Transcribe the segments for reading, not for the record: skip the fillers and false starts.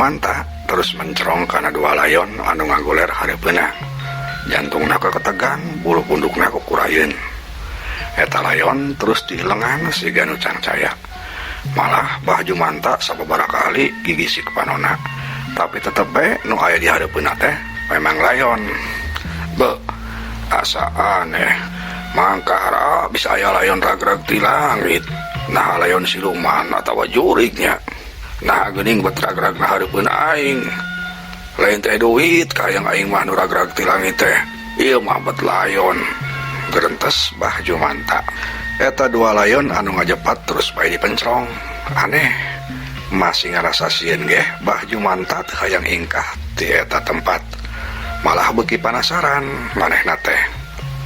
Jumanta terus mencerong kana dua layon anu ngagoler hareupeunna. Jantungna keketegan, bulu pundukna kukurayeun. Eta layon terus dilengan siga nu cangcaya. Malah Bah Jumanta sababaraha kali gigisik panona. Tapi tetep bae nu aya di hareupeunna teh memang layon. Be, asa aneh. Mangkara bisa aya layon ragrag ti langit. Nah layon siluman atawa jurignya. Nah geuning bet ragrag na hareupeun aing. Lain teh duit kayang aing mah nu ragrag ti langit teh. Ieu mah bet layon. Gerentes Bah Jumanta. Eta dua layon anu ngajepat terus bae dipencrong. Aneh. Masih ngarasa sieun ge Bah Jumanta teu hayang ingkah ti eta tempat. Malah beuki panasaran manehna teh.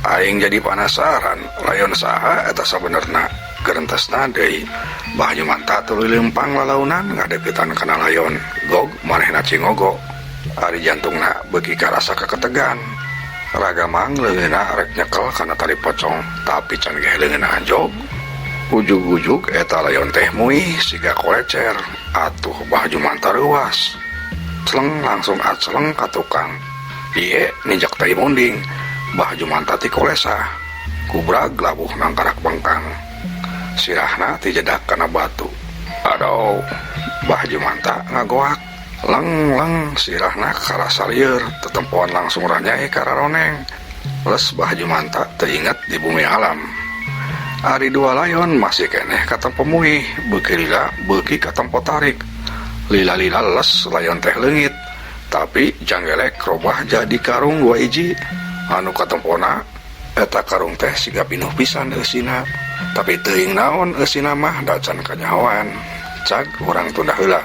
Aing jadi panasaran layon saha eta sabenerna. Gerentesna deui. Bah Jumanta tuluy leumpang lalaunan ngadeukeutan kana layon. Gog manehna cingogo. Ari jantungna beuki karasa keketegan. Ragamang leungeunna rek nyekel kana tali pocong, tapi can ge leungeunna anjog. Ujug-ujug eta layon teh muih siga kolecer. Atuh Bah Jumanta reuas. Celeng langsung aceleng ka tukang. Ieu ninjak tai munding. Bah Jumanta ti kolesah. Kubrag labuh nangkarak bengkang. Sirahna tijedak kana batu. Aduh, Bah Jumanta ngagoak. Leng-leng sirahna karasa lieur, tetempoan langsung ranyai kararoneng. Les Bah Jumanta teu inget di bumi alam. Ari dua layon masih keneh katempo muih, beuki lila beuki katempo tarik. Lila-lila les layon teh leungit, tapi janggelek robah jadi karung dua hiji. Anu katempona eta karung teh siga pinuh pisan eusina. Tapi teuing naon eusina mah dacan kanyahoan. Cag urang tunda heula.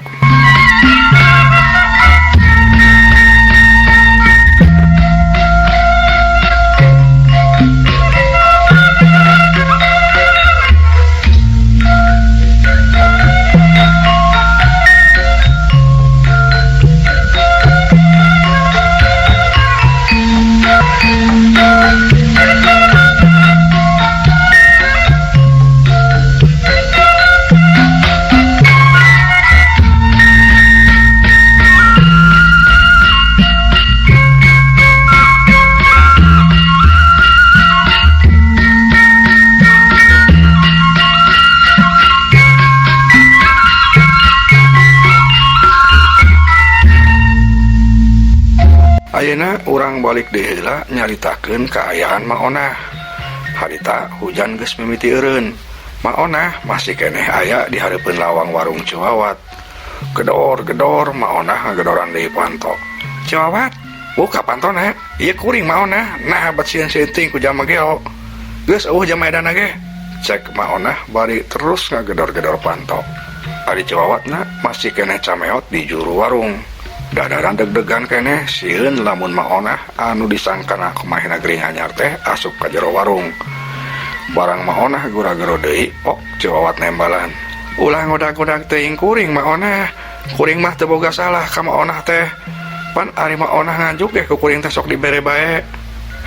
Ayeuna urang balik deui heula nyaritakeun kaayaan Mak Onah. Harita hujan geus mimiti eureun. Mak Onah masih keneh aya di hareupeun lawang warung Ciwawat. Gedor-gedor Mak Onah ngagedoran deui panto. Ciwawat, buka pantona. Ieu kuring Mak Onah. Nah bat sieun-sieun teuing ku jalma geo. Geus eueuh jalma edana ge. Cek Mak Onah bari terus ngagedor-gedor panto. Ari Ciwawatna masih keneh cameot di juru warung. Dadaran deg-degan keneh sieun lamun Mak Onah anu disangkana kumahina gering anyar teh asup ka jero warung. Barang Mak Onah gura-gero deui, ok Ciwawat nembalan. Ulah ngodag-ngodag teuing kuring Mak Onah. Kuring mah teu boga salah ka Mak Onah teh. Pan ari Mak Onah nganjuk ge ku kuring teh sok dibere bae.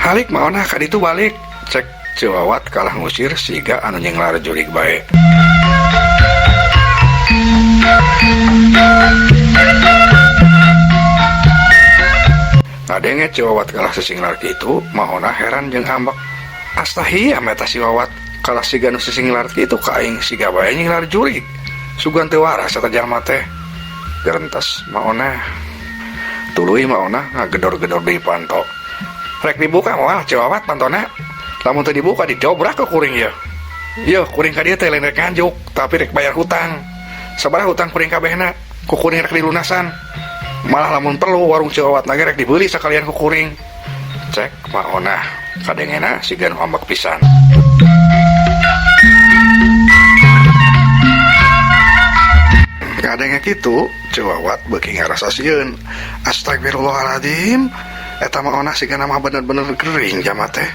Halik Mak Onah ka ditu balik. Cek Ciwawat kalah ngusir siga anu nyenglar jurig bae. Ngadenge Ciwawat kalah sesinglar kitu, Mak Onah heran jeung ambek. Astahia meta si Wawat kalah siga nu sesinglar kitu ka aing siga bae nyinglar jurig. Sugan teu waras eta jalma teh. Gerentes Mak Onah. Tuluy Mak Onah ngagedor-gedor deui panto. Rek dibuka moal Ciwawat pantona. Lamun teu dibuka didobrak ku kuring ieu. Ieu kuring ka dieu teh lain rek nganjuk, tapi rek bayar hutang. Sabaraha hutang kuring kabehna? Ku kuring rek dilunasan. Malah lamun perlu warung Ciwawat na ge rek dibeli sakalian ku kuring. Cek Mak Onah kadengena siga nu ambek pisan. Kadenge kitu Ciwawat beuki ngarasa sieun. Astagfirullahaladzim, eta Mak Onah siga mah bener-bener gering jama teh.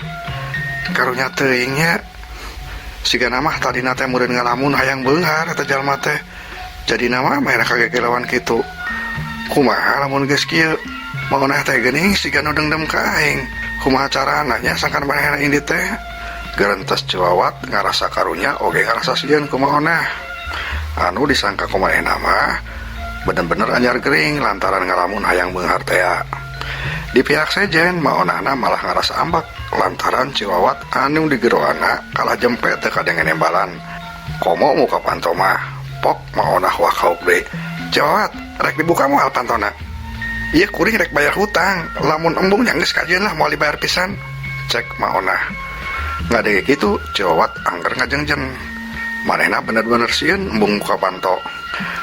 Karunya teuing nya. Siga mah tadina teh meureun ngalamun hayang beunghar eta jalma teh. Jadina mah merah kagegelawan kitu. Kumaha lamun geus kieu? Mak Onah teh geuning siga nu dengdem ka aing. Kumaha carana nya sangkan manehna indit teh? Gerentes Ciwawat ngarasa karunya oge ngarasa sieun ku Mak Onah. Anu disangka ku manehna mah Bener-bener anyar gering lantaran ngalamun hayang beunghar tea. Di pihak sejen maonahna malah ngarasa ambek lantaran Ceu Wawat anu digeroanna kalah jempe teu kadenge nembalan. Komo muka panto mah pok maonah wakauk deui. Ceu Wawat rek dibuka moal pantona. Ieu kuring rek bayar hutang, lamun embung nya geus kajeun lah moal dibayar pisan. Cek maonah. Ngadenge kitu Ceu Wawat angger ngajengjen. Manehna bener-bener sieun embung muka panto.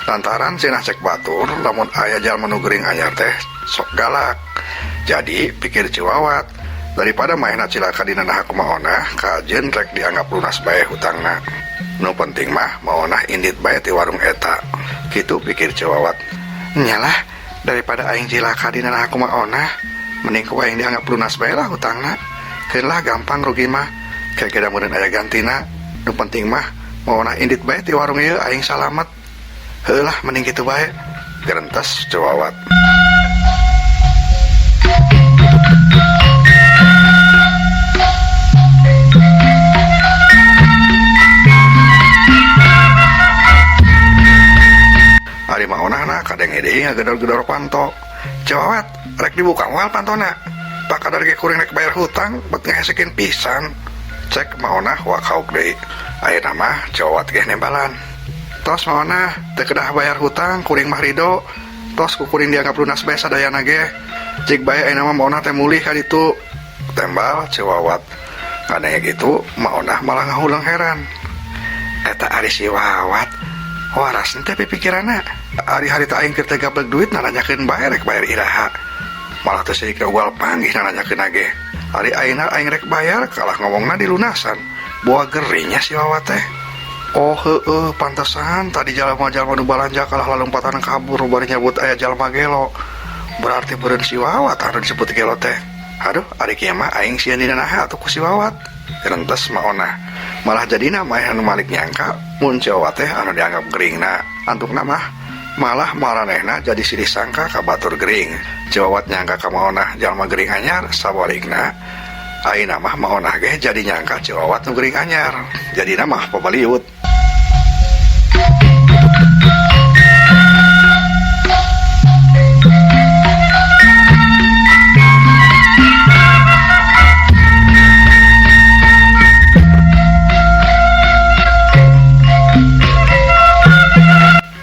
Lantaran cenah cek batur lamun aya jalma nu gering anyar teh sok galak. Jadi pikir Ceu Wawat daripada manehna cilaka dina naha ku maonah kajeun rek dianggap lunas bae hutangna. Nu penting mah maonah indit bae ti warung eta. Kitu pikir Ceu Wawat. Nyalah daripada aing cilaka dina naha ku maonah mending ku aing dianggap lunas bae lah hutangna. Keun lah gampang rugi mah. Kageda meureun aya gantina. Nu penting mah maonah indit bae ti warung ieu aing salamet. Heuh lah mending kitu bae. Gerentes Ceu Wawat. Ari maonahna kadenge deui ngagedor-gedor panto. Ceu Wawat rek dibuka moal pantona. Pakadar ge kuring rek bayar hutang bet ngahesekeun pisan. Cek maonah wakauk deui. Ayeuna mah Ceu Wawat ge nembalan. Tos maonah teu kedah bayar hutang kuring mah rido. Tos ku kuring dianggap lunas bae sadayana ge. Cik bae ayeuna mah maonah teh mulih ka ditu. Tembal Ceu Wawat. Ngadenge kitu maonah malah ngahuleng heran. Eta ari si Wawat waras teh pipikiranna. Ari harita aing keur teu gablek duit nanyakeun bae rek bayar iraha. Malah teu seuik ugal panggih nanyakeun ge. Ari ayeuna aing rek bayar kalah ngomongna dilunasan. Boa geringnya si Wawat teh. Oh heueuh pantesan tadi jalma-jalma nu balanja kalah lalumpatan kabur bari nyebut aya jalma gelo. Berarti beureun si Wawat anu disebut gelo teh. Aduh ari kieu mah aing sieun dina naha atuh ku si Wawat. Gerentes maonah. Malah jadina mah anu malik nyangka mun Ceu Wawat teh anu dianggap geringna. Antukna mah malah maranehna jadi silih sangka ka batur gering. Ceu Wawat nyangka ka maonah jalma gering anyar sabalikna. Ayeuna mah maonah ge jadi nyangka Ceu Wawat nu gering anyar. Jadina mah pabaliut.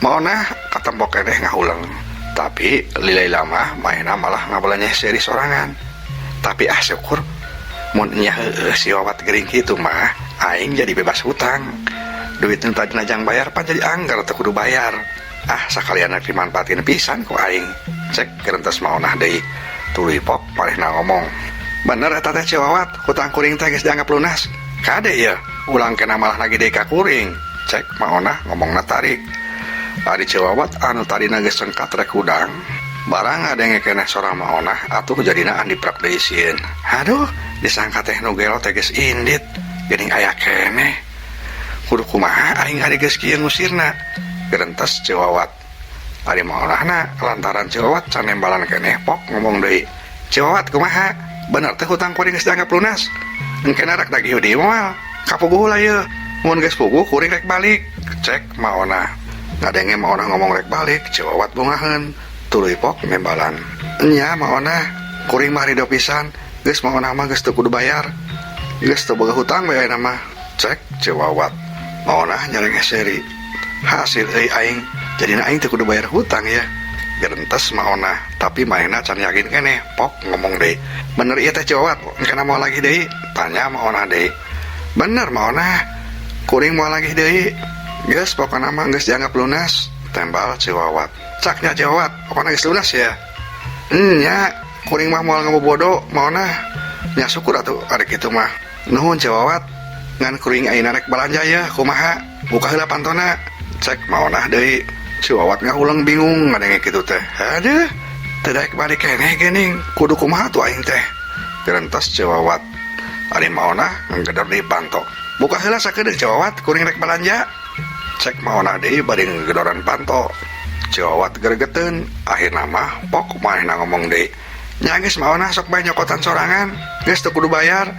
Maonah katempok keneh ngahuleng. Tapi lila-lila mah manehna malah ngabalanyeh seuri sorangan. Tapi ah syukur mun nya heueuh si Wawat gering kitu mah aing jadi bebas hutang. Duit nu tadi najang bayar pan jadi anggar teu kudu bayar. Ah sakalian rek dimanfaatkeun pisan ku aing. Cek gerentes maonah deui. Tuluy pok manehna ngomong. Bener eta teh Ceu Wawat, hutang kuring teh geus dianggap lunas. Kade ieu, ulang kena malah nagih deui ka kuring. Cek maonah ngomongna tarik. Ari Ceu Wawat anu tadina geus cengkat rek hudang. Barang ngadenge keneh sora maonah atuh jadina andiprak deui sieun. Aduh, disangka teh nu gelo teh geus indit, geuning aya keneh. Kudu kumaha aing ari geus kieu ngusirna. Gerentes Ceu Wawat. Ari maonahna lantaran Ceu Wawat can nembalan keneh pok ngomong deui. Ceu Wawat kumaha? Bener teh hutang kuring geus dianggap lunas. Engkena rek nagih deui moal. Kapuguh lah ieu. Mun geus puguh kuring rek balik. Cek maonah. Ngadenge maonah ngomong rek balik, Ceu Wawat bungaheun. Tuluy pok nembalan. Nya maonah, kuring mah rido pisan. Geus maonah mah geus teu kudu bayar. Geus teu boga hutang bae ayeuna mah. Cek Ceu Wawat. Maonah nyareng seri. Hasil euy aing, jadina aing teu kudu bayar hutang ya. Gerentes maonah, tapi manehna can yakin keneh. Pok ngomong deui. Bener ieu teh Ceu Wawat, engkena moal lagi deui? Tanya maonah deui. Bener maonah, kuring moal lagi deui. Geus pokona mah geus dianggap lunas. Tembal Ceu Wawat. Caknya Ceu Wawat, pokona geus lunas ya. Nya, kuring mah moal ngabobodo maonah. Nya syukur atuh ari kitu mah. Nuhun Ceu Wawat. Ngan kuring ayeuna rek balanja ya, kumaha? Buka heula pantona. Cek maonah deui. Ceu Wawat ngahuleng bingung ngadenge kitu teh. Aduh, teu daek balik keneh geuning. Kudu kumaha tuh aing teh? Gerentes Ceu Wawat. Ari maonah ngegedor deui panto. Buka heula sakedeung Ceu Wawat, kuring rek balanja. Cek maonah deui bari ngegedoran panto. Ceu Wawat gregeteun, akhirna mah pok manehna ngomong deui. Nya geus maonah sok bae nyokotan sorangan, geus teu kudu bayar.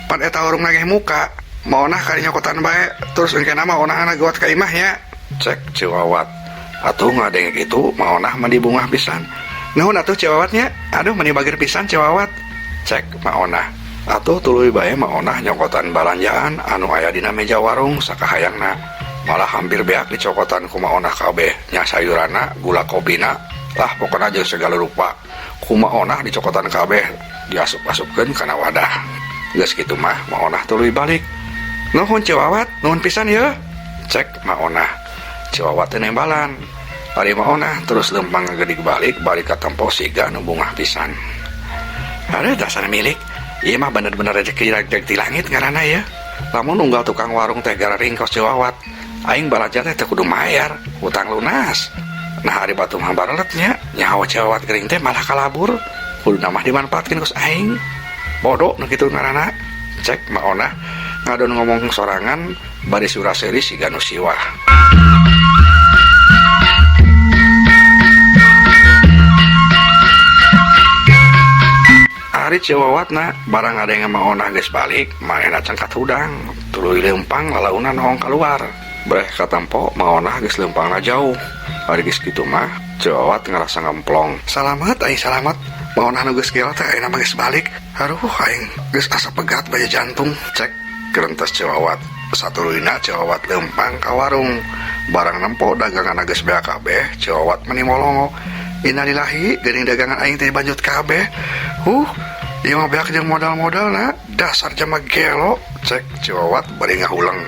Pan eta warung nagih muka. Maonah kali nyokotan bae, terus engkena mah onahna geuwat ka imah nya. Cek Ceu Wawat. Atuh ngadenge kitu Maonah mani bungah pisan. Nuhun atuh Ceu Wawat nya, aduh mani bager pisan Ceu Wawat, cek Maonah. Atuh tuluy bae Maonah nyokotan balanjaan anu aya dina meja warung sakahayangna. Malah hampir beak dicokotan ku Maonah kabeh, nya sayuranna, gula kopina, lah pokona jeung sagala rupa. Ku Maonah dicokotan kabeh, diasup-asupkeun kana wadah. Geus kitu mah Maonah tuluy balik. Nuhun Ceu Wawat, nuhun pisan yeuh, cek Maonah. Ceu Wawat teu nembalan. Ari Maonah terus leumpang ngagedig balik bari katempo siga nu bungah pisan. Aduh dasar milik, ieu mah bener-bener rejeki ragrag ti langit ngaranna yeuh. Lamun unggal tukang warung teh gararing kos Ceu Wawat, aing balaja teh teu kudu mayar, hutang lunas. Nah ari batu mah barelet nya, nyaho Ceu Wawat gering teh malah kalabur. Kuduna mah dimanfaatkeun kos aing. Bodo nu kitu ngaranna, cek Maonah ngadon ngomong sorangan bari sura-seuri siga nu siwah. Ari Ceu Wawatna barang ngadenge Maonah geus balik, manehna cengkat hudang, tuluy leumpang lalaunan noong kaluar. Breh katempo Maonah geus leumpangna jauh. Ari geus kitu mah Ceu Wawat ngarasa ngemplong. Salamet aing salamet, Maonah nu geus gelo teh ayeuna mah geus balik. Aduh aing geus asa pegat bae jantung, cek gerentes Ceu Wawat. Satuluyna Ceu Wawat leumpang ka warung. Barang nempo daganganna geus beak kabeh, Ceu Wawat meni molongo. Innalillahi, geuning dagangan aing teh dibanjut kabeh. Ieu mah beak jeung modal-modalna, dasar jama gelo, cek Ceu Wawat bari ngahuleng.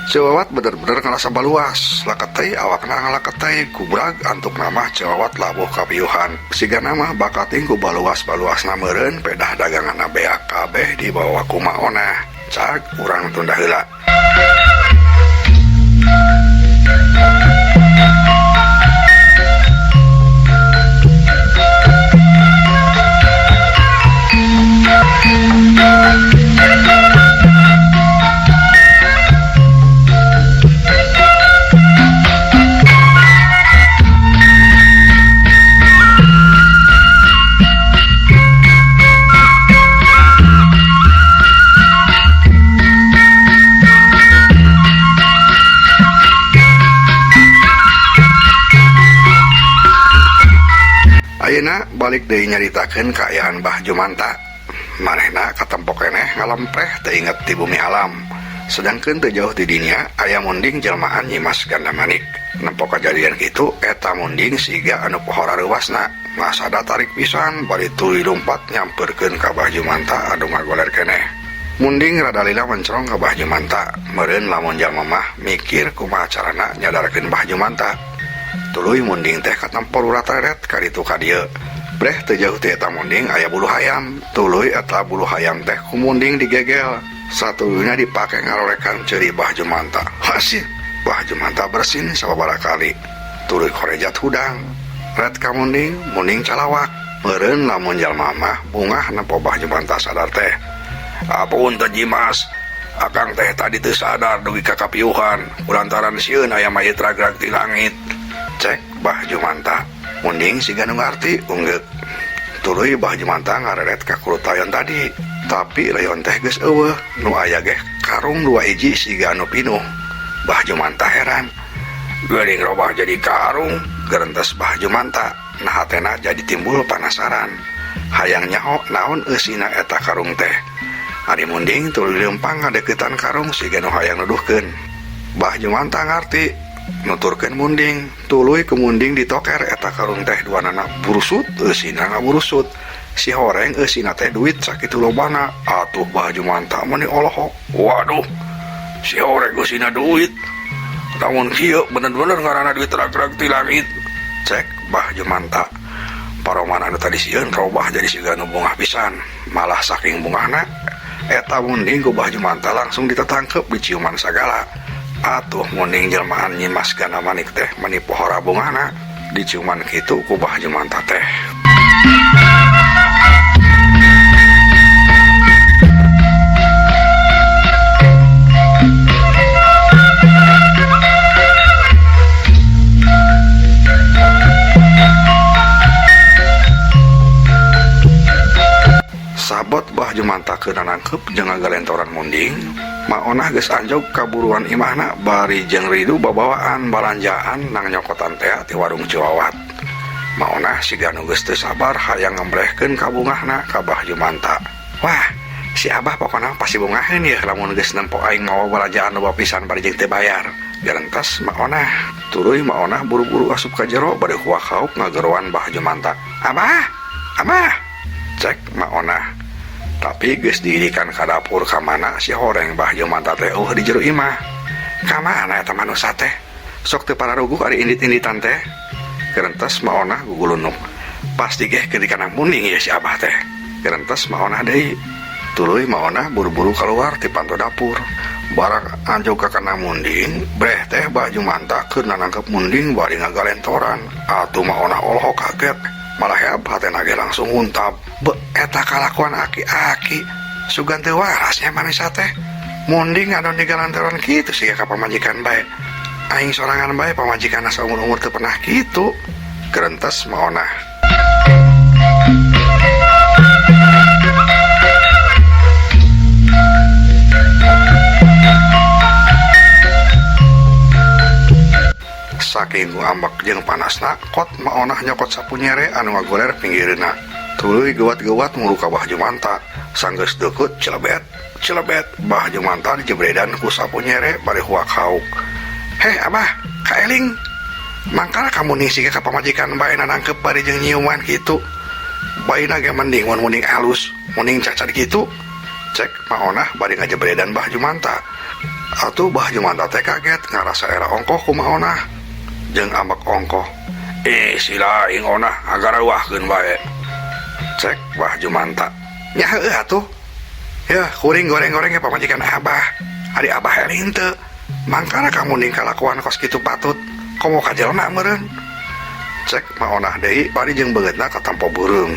Ceu Wawat bener-bener ngarasa baluas, laketei awakna ngalaketei, kubrag antukna mah Ceu Wawat labuh kapiuhan. Sigana mah bakating ku baluas-baluasna meureun pedah daganganna beak kabeh dibawa ku Maonah. Cag urang tunda heula. Ayeuna balik deui nyaritakeun kaayaan Bah Jumanta. Manehna katempo keneh ngalempreh teu inget ti bumi alam. Sedangkeun teu jauh ti dinya aya munding jelmaan Nyimas Gandamanik. Nempo kajadian kitu eta munding siga anu pohora reuasna. Ngasada tarik pisan bari tuluy lumpat nyampeurkeun ka Bah Jumanta anu ngagoler keneh. Munding rada lila mencerong ka Bah Jumanta. Meureun lamun jalma mah mikir kumaha carana nyadarkeun Bah Jumanta. Tuluy munding teh katempo rurat-reret ka ditu ka dieu. Breh teu jauh ti eta munding aya bulu hayam. Tuluy eta bulu hayam teh ku munding digegel. Satuluyna dipake ngarorekan ceuri Bah Jumanta. Hasih! Bah Jumanta bersin sababaraha kali. Tuluy korejat hudang. Ret ka munding, munding calawak. Meureun lamun jalma mah bungah nempo Bah Jumanta sadar teh. Apunten Nyimas, akang teh tadi teu sadar dugi ka kapiuhan kulantaran sieun aya mayit ragrag ti langit. Cek Bah Jumanta. Munding siga nu ngarti unggeuk. Tuluy Bah Jumanta ngareret ka kulut layon tadi. Tapi layon teh geus eueuh, nu aya geh karung dua hiji siga anu pinuh. Bah Jumanta heran. Geuning robah jadi karung, gerentes Bah Jumanta. Nah hatena jadi timbul panasaran. Hayang nyaho naon eusina eta karung teh. Ari munding tuluy leumpang ngadeuketan karung siga nu hayang nuduhkeun. Bah Jumanta ngarti, nuturkeun munding. Tuluy ku munding ditoker eta karung teh duanana burusut eusina ngaburusut. Si horeng eusina teh duit sakitu lobana. Atuh Bah Jumanta meni olohok. Waduh, si horeng eusina duit. Lamun kieu bener-bener ngaranna duit ragrag ti langit. Cek Bah Jumanta. Paroman anu tadi sieun robah jadi siga nu bungah pisan. Malah saking bungahna eta munding ku Bah Jumanta langsung ditetangkep diciuman sagala. Atuh munding jelmaan Nyimas Gandamanik teh meni pohora bungahna diciuman kitu ku Bah Jumanta teh. Sabot Bah Jumanta keur nangkep jeung ngagalentoran munding, Mak Onah geus anjog ka buruan imahna bari jeung ridu babawaan balanjaan nang nyokotan tea ti warung Ciwawat. Mak Onah siga nu geus teu sabar hayang ngembrehkeun kabungahna ka Bah Jumanta. Wah, si Abah pokona pasti bungaheun yeuh lamun geus nempo aing mawa balanjaan loba pisan bari jeung teu bayar. Garentes Mak Onah. Tuluy Mak Onah buru-buru asup ka jero bari huak-hauk ngageroan Bah Jumanta. Abah! Abah! Cek Mak Onah. Tapi geus diidikan ka dapur ka mana si horeng Bah Jumanta teh eueuh di jero imah. Ka mana eta manusa teh? Sok teu pararuguh ari indit-inditan teh. Gerentes Mak Onah gugulunuk. Pasti geh keur di kandang munding ieu si Abah teh. Gerentes Mak Onah deui. Tuluy Mak Onah buru-buru kaluar ti panto dapur. Barak anjog ka kandang munding, breh teh Bah Jumanta keur nanangkep munding bari ngagalentoran. Atuh Mak Onah olohok kaget. Malah heab hatena ge langsung untab. Beuh eta kalakuan aki-aki. Sugan teu waras nya manisa teh. Munding ngadon digalantoran kitu siga ka pamajikan bae. Aing sorangan bae pamajikanna saumur-umur teu pernah kitu. Gerentes Mak Onah. Saking ku ambek jeung panasna, kot Mak Onah nyokot sapu nyere anu ngagoler pinggireunna. Tuluy geuwat-geuwat muru ka Bah Jumanta. Sanggeus deukeut celebet, celebet, Bah Jumanta dijebredan ku sapu nyere bari huak-hauk. Heh Abah, kaeling. Mangkana ka munding siga ka pamajikan bae nanangkep bari jeung nyiuman kitu. Baina ge mending mun munding alus, munding cacat kitu. Cek Mak Onah bari ngajebredan Bah Jumanta. Atuh Bah Jumanta teh kaget ngarasa era ongkoh ku Mak Onah jeung ambek ongkoh. Ih si laing Onah ngagareuwahkeun bae. Cek Bah Jumanta. Nya heueuh atuh. Yeuh kuring goreng-goreng ge pamajikan Abah. Ari Abah eling teu. Mangkana ka munding kalakuan kos kitu patut. Komo ka jelema meureun. Cek Mak Onah deui bari jeung beungeutna katampo beureum.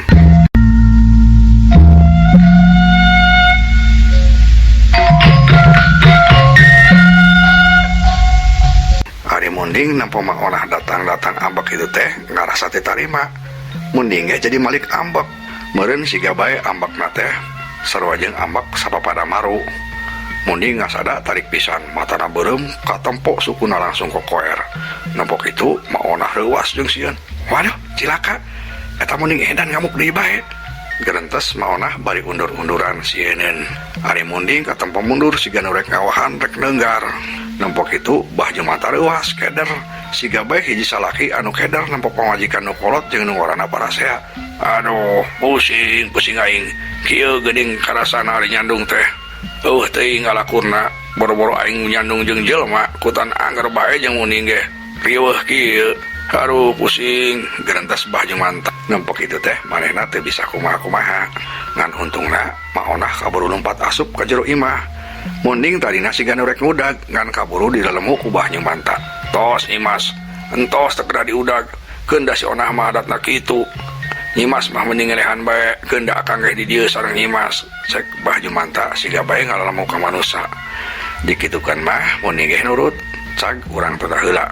Ari munding nempo Mak Onah datang-datang ambek kitu teh ngarasa teu tarima. Munding ge jadi malik ambek. Meureun siga bae ambekna teh sarua jeung ambek sapapada maru. Munding ngasada tarik pisan, matana beureum katempo sukuna langsung kokoer. Nempo kitu Mak Onah reuwas jeung sieun. Waduh, cilaka. Eta munding edan ngamuk deui bae. Gerentes Mak Onah bari undur-unduran sieuneun. Ari munding katempo mundur siga nu rek ngawahan rek neunggar. Nempo kitu Bah Jumanta reuwas keder. Siga bae hiji salaki anu keder nempo pamajikan nu kolot jeung nu ngorana parasea. Aduh, pusing pusing aing. Kieu geuning karasana ari nyandung teh. Eueuh teuing ngalakurna, boro-boro aing nyandung jeung jelema, kutan angger bae jeung munding ge. Riweuh kieu. Aduh pusing, gerentes Bah Jumanta. Nempo kitu teh manehna teu bisa kumaha-kumaha. Ngan untungna Mak Onah kaburu lumpat asup ka jero imah. Munding tadina siga nu rek ngudag, ngan kaburu dilalemu ku Bah Jumanta. Tos Nyimas, entos teu kedah diudag, keun da si Onah mah adatna kitu. Nyimas mah mending ngelehan bae, keun da akang ge di dieu sareng Nyimas. Cek Bah Jumanta siga bae ngalalemu ka manusa. Dikitukeun mah munding ge nurut, cag urang teu heula.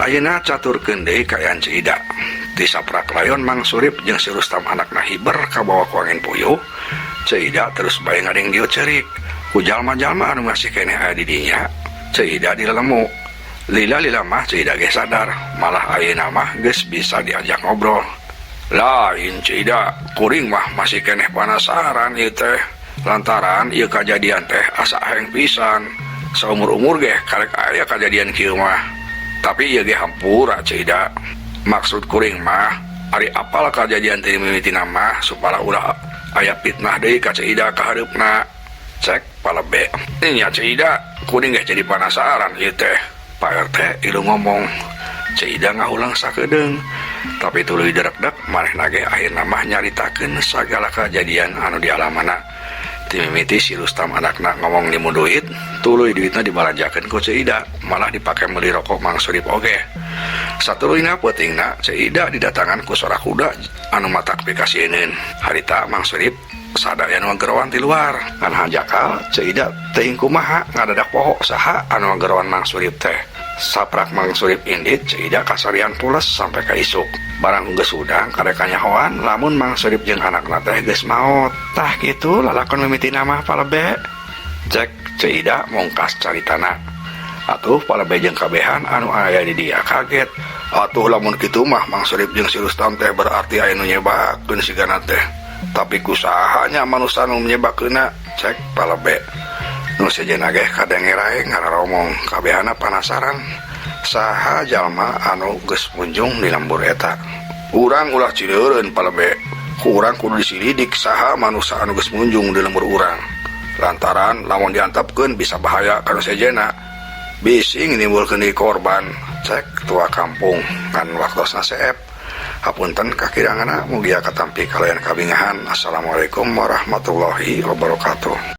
Ayeuna caturkeun deui kaayaan Ceu Ida. Ti saprak layon Mang Surip jeung si Rustam anakna hiber kabawa ku angin puyuh, Ceu Ida terus bae ngadeng dieu ceurik. Ku jalma-jalma anu masih keneh aya di dinya, Ceu Ida dilelemu. Lila-lila mah Ceu Ida ge sadar, malah ayeuna mah geus bisa diajak ngobrol. Lain Ceu Ida, kuring mah masih keneh panasaran ieu teh. Lantaran ieu kajadian teh asa aheng pisan. Saumur-umur ge karek aya kajadian kieu mah. Tapi ieu ge hampura Ceu Ida. Maksud kuring mah Ari apal kajadian ti mimitina mah supaya ulah aya fitnah deui ka Ceu Ida ka hareupna, cek Palebe. Nya, Ceu Ida, kuring ge jadi penasaran ieu teh, Pak RT ilu ngomong. Ceu Ida ngahuleng sakedeung, tapi tuluy derekdek manehna ge akhirna mah nyaritakeun sagala kajadian anu dialamana. Ti mimiti si Rustam anakna ngomong nimu duit, tuluy duitna dibalanjakeun ku Ceu Ida, malah dipake meuli rokok Mang Surip oge. Satuluyna peutingna Ceu Ida didatangan ku sora kuda anu matak pikasieun. Harita Mang Surip sadaya nu ngageroan ti luar, ngan hanjakal Ceu Ida teuing kumaha ngadadak poho saha anu ngageroan Mang Surip teh. Saprak Mang Surip indit, Ceu Ida kasarean pules sampai ka isuk. Barang geus hudang karek kanyahoan lamun Mang Surip jeung anakna teh geus maot. Tah, kitu lalakon mimitina mah, Palebe, cek Ceu Ida mungkas caritana. Atuh Palebe jeung kabehan anu aya di dia kaget. Atuh lamun kitu mah Mang Surip jeung si Rustam teh berarti aya nu nyebakeun sigana teh. Tapi kusaha nya manusia nu nyebakeunna, cek Palebe. Nu sejenna ge kadenge rae ngararomong, kabehana panasaran saha jalma anu geus munjung di lembur eta. Urang ulah cileureun, Palebe. Ku urang kudu disilidik saha manusia anu geus munjung di lembur urang, lantaran lamun diantepkeun bisa bahaya ka nu sejenna, bising nimbulkeun deui korban, cek ketua kampung. Ngan waktosna seep, hapunten kakiranganna, mugia katampi kalayan kabingahan. Assalamualaikum warahmatullahi wabarakatuh.